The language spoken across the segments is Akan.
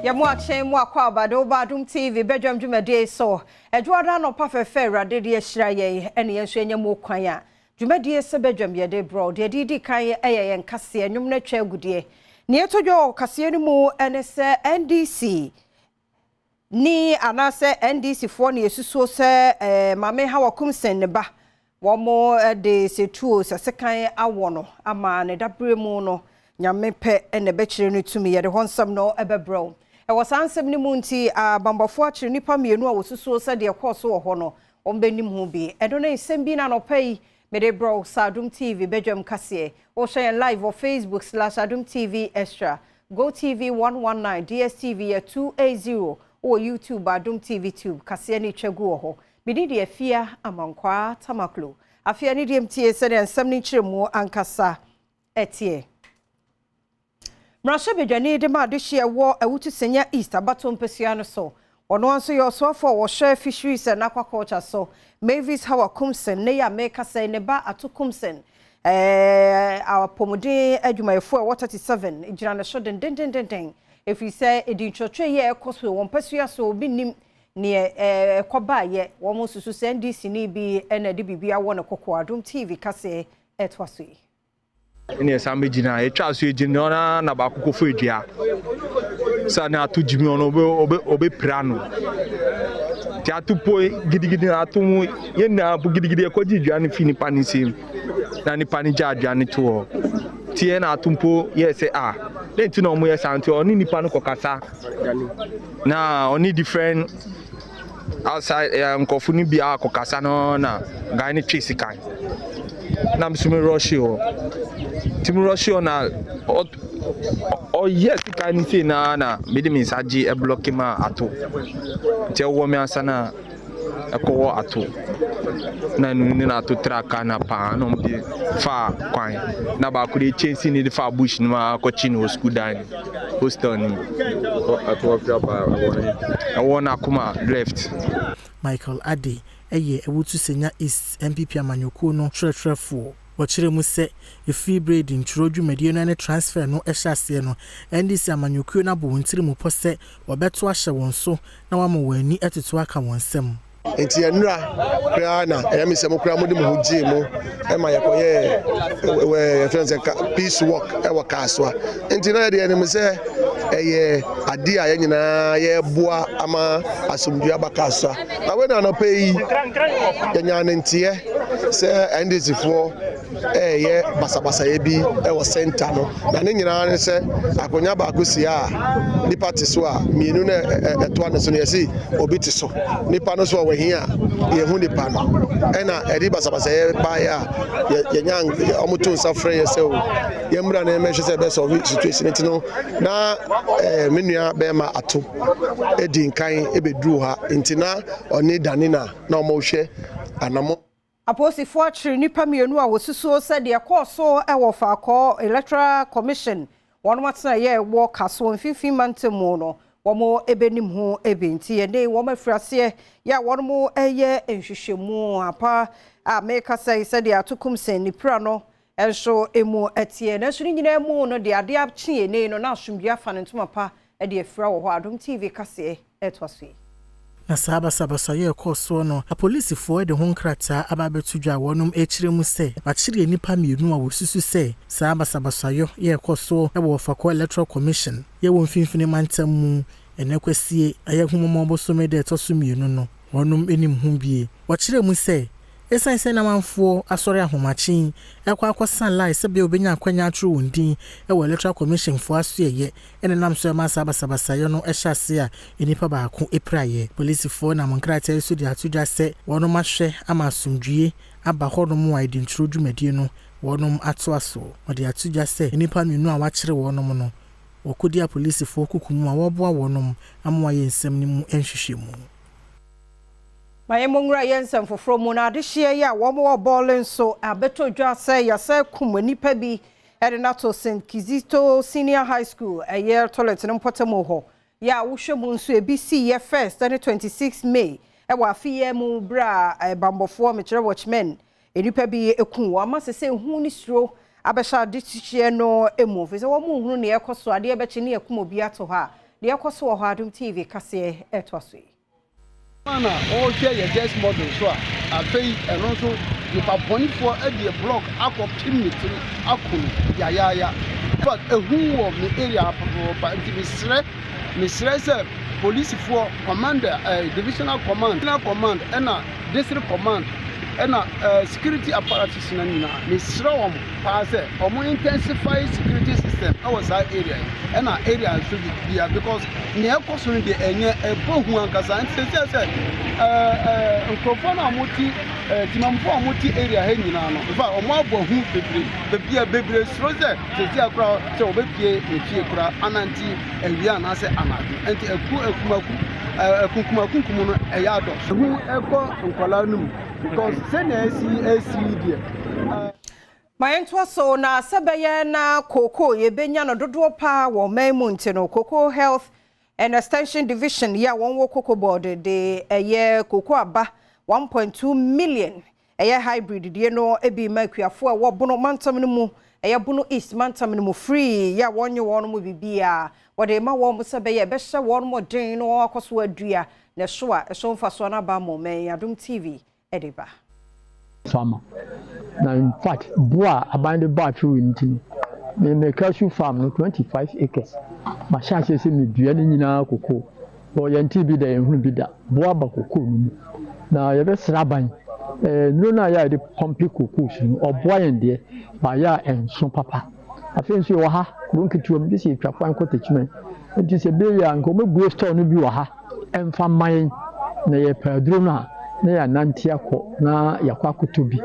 Yɛmo akyɛn mu akɔ abade woba Adom TV badwam dwumadie so. Adwoada anɔpa fɛfɛ Awurade de ahyira yɛn ɛne yɛn nso yɛnya mu kwan a dwumadie sɛ badwam yɛde brɛ. Deɛ de di kan ɛyɛ yɛn kaseɛ nnwom no atwa agudeɛ. Nea ɛtɔ dwa wɔ kaseɛ no mu ɛne sɛ NDC ni anaasɛ NDC foɔ ne yɛsusuo sɛ Maame Hawa Koomson ne ba wɔn de setuo sɛsekan awɔ no ama ne dabrɛ mu no Nyame pɛ na ɛbɛkyerɛ no tumi. Yɛde hɔ nsɛm no ɛbɛbrɛ wo. Ɛwɔ saa nsɛm no mu nti abambɔfoɔ akyerɛ nnipa mmienu a wɔsusuo sɛ deɛ ɛkɔɔ so wɔ hɔ no wɔn bɛnim ho bi. Ɛno ne nsɛm bi na anɔpa yi mede brɛ wo sɛ Adom TV badwam kaseɛ. Wɔhwɛ yɛn live wɔ Facebook /Adom TV Extra, Go TV 119, DSTV yɛ 280, wɔ YouTube Adom TV Tube. Kaseɛ ne twa gu wɔ hɔ. Mede deɛ Afia Amankwaa Tamaklo. Afia ne deɛ mtie sɛdeɛ nsɛm no nkyerɛ mu ankasa ɛteɛ. Mmarahyɛbadwani de ma adehyeɛ wɔ Awutu Senya East abato mpasua no so. Ɔno nso yɛ ɔsoafo a wɔhwɛ Fisheries and Aquaculture so. Mavis Hawa Koomson ne yɛ Amerika sɛ ne ba Ato Koomson. Apɔmuden adwumayɛfoɔ a ɛwɔ 37 gyina ne so dendendenden. Ɛfiri sɛ ɛdi ntwɔtwɛ yi a ɛkɔ so wɔn mpasua so obi nim neɛ ɛkɔbaayɛ. Wɔn nso so sɛ NDC ni bi ɛna ɛde biribi awɔ ne kɔkɔɔ. Adom TV kaseɛ ɛtoa so yi. Ɛne ɛsan bɛgyina yɛtwa so yɛgyina ɔna na baako kɔfo edua sɛ ne ato gyimi ɔno ɔbɛpira no nti ato po gidigidi na ato mu yɛn nyinaa po gidigidi ɛkɔgye dua no fi nipa ne nsam na nipa no gya dua no to hɔ nti yɛn na ato mpo yɛ sɛ a ne nti na ɔmo yɛ saa nti ɔne nipa no kɔkasa na ɔne different outside nkɔfo no bi akɔkasa no na guy no twe sika na nso mi rush hɔ nti mi rush hɔ na ɔyɛ sika no sei na na mede me nsa gye ɛblock ma ato nti ɛwɔ me ansa na ɛkɔwɔ ato na ɛno ne na ato tra kaa na paa na ɔmo de fa kwan na baako de kyɛnse ne de fa bush no mu akɔkye no wɔ school dan hostel no mu. Ato afiri aba ɛwɔ ne ɛwɔ n'akoma left. Michael Ade ɛyɛ Awutu Senya East NPP amanyɔkuo no twerɛtwerɛfoɔ. Wɔkyerɛ mu sɛ ɛfiri berɛ di ntwerɛ dwumadie no ne transfer no hyɛ aseɛ no, NDC amanyɔkuo no abɔ wɔn tiri mu pɔ sɛ wɔbɛto ahyɛ wɔn so na wɔama wɔn ani atutu aka wɔn nsam. Nti nnura koraa na ɛyɛ mi sɛ mo koraa mo de mo ho gyee mu ɛma yɛkɔyɛ ɛwɛ yɛfrɛ no sɛ peace walk ɛwɔ Kasoa. Nti na yɛde yɛnim sɛ ɛyɛ adeɛ a yɛn nyinaa yɛreboa ama asomdwe aba Kasoa. Na wei na anɔpɛ yi yɛnya ne nteɛ sɛ NDC foɔ ɛyɛ basabasayɛ bi ɛwɔ center no, na ne nyinaa ne sɛ akonnwa baako si a nipa te so a mmienu no ɛtoa ne so no yɛsi obi te so nipa no so a wɔhi a yɛhu nipa no ɛna ɛde basabasayɛ baeɛ a yɛnya ɔmo to nsa frɛ yɛ sɛ o yɛmmra na yɛmmɛhwɛ sɛ ɛbɛ situation. Nti no na me nua bɛrima ato edi nkan ebeduru ha nti na ɔne dane na ɔmo hwɛ anamɔ. Apolisifoɔ akyere nnipa mmienu a wɔsusuo sɛ deɛ ɛkɔɔ so wɔ faakɔ Electoral Commission wɔn atena yɛ wɔ Kasoa mfimfini mantam mu no wɔn bɛnim ho bi. Nti yɛne wɔn afiri aseɛ yɛ a wɔn yɛ nhwehwɛmu apa a meka sɛ sɛdeɛ Ato Koomson ne pira no nso emu ɛteɛ. Nanso ne nyinaa mu no deɛ adeɛ akye yɛn no na asomdwe afa ne ntoma pa de afira wɔ hɔ. Adom TV kaseɛ ɛtoa so yi. Na saa basabasayɛ ɛkɔɔ soɔ no, apolisifoɔ de ho nkrataa aba abɛto dwa a wɔnom akyerɛ mu sɛ wakyere nnipa mmienu a wɔsusu sɛ saa basabasayɛ yɛ ɛkɔ soɔ wɔ Ɔfakɔ Electoral Commission yɛwɔ mfimfini mantam mu ɛnɛ kwasie ɛyɛ humɔmɔ bosome da ɛtɔ so 2 no wɔnom anim ho bie. Wɔkyerɛ mu sɛ ɛsiane sɛ namanfoɔ asɔre ahomakyen ɛkɔ akɔsan line sɛ bia obɛnya akwanya atwerɛ wɔn din ɛwɔ Electoral Commission foɔ aso ɛyɛ ɛne nam so ɛma saa basabasayɛ no ɛhyɛ ase a nnipa baako apiraeɛ. Polisifoɔ nam nkrataa yi so de ato dwa sɛ wɔnom ahwɛ ama asomdwie aba hɔnom a ɛdi ntwerɛ dwumadie no wɔnom atoa so. Wɔde ato dwa sɛ nnipa mmienu a wɔakyere wɔnom no wɔkɔdi apolisifoɔ kuku mu a wɔreboa wɔnom ama wɔayɛ nsɛm no mu nhwehwɛmu. Ma yɛn nwura yɛn nsɛm foforɔ mu. Na adehyeɛ yi a wɔn wɔ bɔɔle nso abɛtɔ dwa sɛ yɛsɛ kum nipa bi ɛde n'ato St Kizito Senior High School ɛyɛ toilet no mpɔtam hɔ. Yɛ a wohwɛ mu nso ebi si yɛ first ɛne 26 May ɛwɔ afeɛ mu berɛ a bambɔfoɔ mekyerɛ watchmen nnipa bi ekum wɔn ama sɛ ehu ne suro abɛhyɛ adehyeɛ no emu firi sɛ wɔn nhunu nea ɛkɔ so. Adeɛ bɛkye ne yɛkum obi ato hɔ a Deɛ ɛkɔ so wɔ hɔ, Adom TV kaseɛ ɛtoa so yi. Na ɔrehwɛ yɛ guest model so a, afei ɛno nso nipa bɔnifoɔ de block akɔpem ne tiri ako no yayaaya. But ehu wɔ me area papaapa, nti mesrɛ sɛ polisifoɔ commander, divisional command, divisional command ɛna district command ɛna security apparatus no nyinaa, mesrɛ wɔn paa sɛ wɔn intensify security system ɛwɔ saa area yi ɛna area nso bia, because nea ɛkɔ so no deɛ, ɛnyɛ ɛbɔ hu ankasa. Nti sɛ nkurɔfoɔ no a wɔte timamufoɔ a wɔte area ha nyinaa no, in fact, wɔn abɔ hu bebree bebree a bebree suro sɛ sɛsi akora sɛ wɔbɛpie ne fie kora anante awia anaasɛ anadwo. Nti ɛku akumaku ɛkunkumakunkum no ɛyɛ adɔ hu ɛkɔ nkwadaa no mu, because sɛnea esi yi deɛ. Ma yɛntoa so na sɛ bɛyɛ na kooko yɛbɛnya no dodoɔ paa wɔ ɔman mu nti no, Cocoa Health and Extension Division yi a wɔn wɔ Cocoa Board de ɛyɛ kooko aba 1.2 million, ɛyɛ hybrid deɛ no ebi, ma akuafoɔ a ɛwɔ Bono mantam no mu, ɛyɛ Bono East mantam no mu, free yɛ a wɔnye wɔn mu biribiara. Wɔde ma wɔn sɛ bɛyɛ ɛbɛhyɛ wɔn mo den na wɔn akɔ so adua na ɛso a ɛso mfasoɔ no aba ama ɔman. Adom TV ɛde ba. Farmer na in fact, boa a aban de ba atwi nti no, me cashew farm no, 25 acres, mahyɛ aseɛ sɛ medua no nyinaa koko. Wɔ yɛn ti bi da, yɛn hunu bi da boa ba koko no mu. Na yɛbɛsrɛ aban, nnuro no a yɛ a yɛde pump koko so no, ɔboa yɛn deɛ baayɛ a ɛnso papa. Afei nso yɛwɔ ha kuro nketewa mu de sɛ yɛtwa kwan kɔ Techiman, nti sɛ bɛyɛ a nka wɔbɛbue store no bi wɔ ha ɛmfa mma yɛn, na yɛpɛ aduro no a na yɛanante akɔ na yɛakɔ akɔtɔ bi.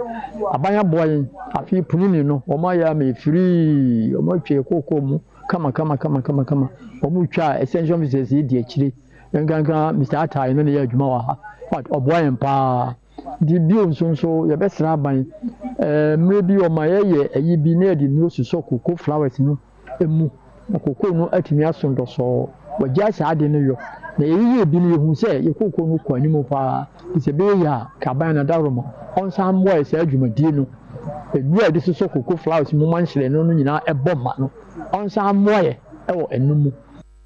Aban aboa yɛn. Afei punini no, wɔn ayɛ ama yɛ free, wɔn atwa yɛ kookoo mu kama kama kama kama kama. Wɔn twa a, extension officers yi di akyire, nkankan Mr Atai no na yɛ adwuma wɔ ha. But ɔboa yɛn paa. Nti bio nso yɛbɛsrɛ aban, mmerɛ bi ɔma yɛyɛ ɛyi bi na yɛde nnuro sosɔ cocoa flowers no emu na cocoa no atumi aso dɔsɔɔ. Wɔgya saa ade no yɔ na yɛyɛ bi no, yɛhu sɛ yɛ cocoa no kɔ anim paa. Nti sɛ ɛbɛyɛ yie a, kaban na daroma ɔnsan mmoa yɛ saa dwumadie no, nnuro a yɛde sosɔ cocoa flowers mu ma nhyerɛn no nyinaa ɛbɔ ma no, ɔnsan mmoa yɛ ɛwɔ ɛno mu.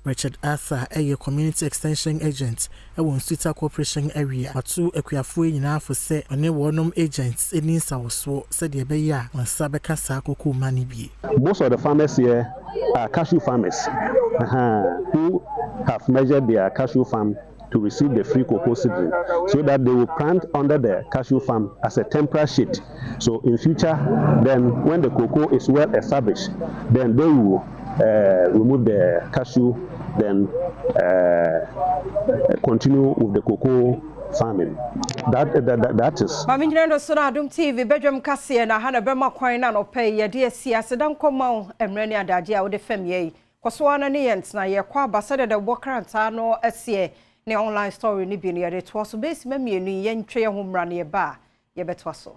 Richard Arthur ɛyɛ community extension agent ɛwɔ Nsuta Corporation area. Wato akuafoɔ yi nyinaa fo sɛ ɔne wɔnom agents ani nsawɔsoɔ sɛdeɛ ɛbɛyɛ a wɔn nsa bɛka saa koko ma no bie. Most of the farmers here are cashew farmers who have measured their cashew farm to receive the free cocoa seedling so that they will plant under the cashew farm as a temporary shade. So in future, then when the cocoa is well established, then they will remove the cashew, then continue with the cocoa farming. That is. Maame nyina no so na Adom TV badwam kaseɛ na ha na bɛma kwan na nɔpɛ yi yɛde asi aseda nkɔma wo mmerɛ ne adagye a wode fam yɛ yi. Kɔ so ara ne yɛn ntena. Yɛkɔ aba sɛdeɛ de bɔ krataa no aseɛ ne online story no bi no, yɛde toa so bɛsi ma 2 yi. Yɛntwe yɛn ho mmra ne yɛba a, yɛbɛtoa so.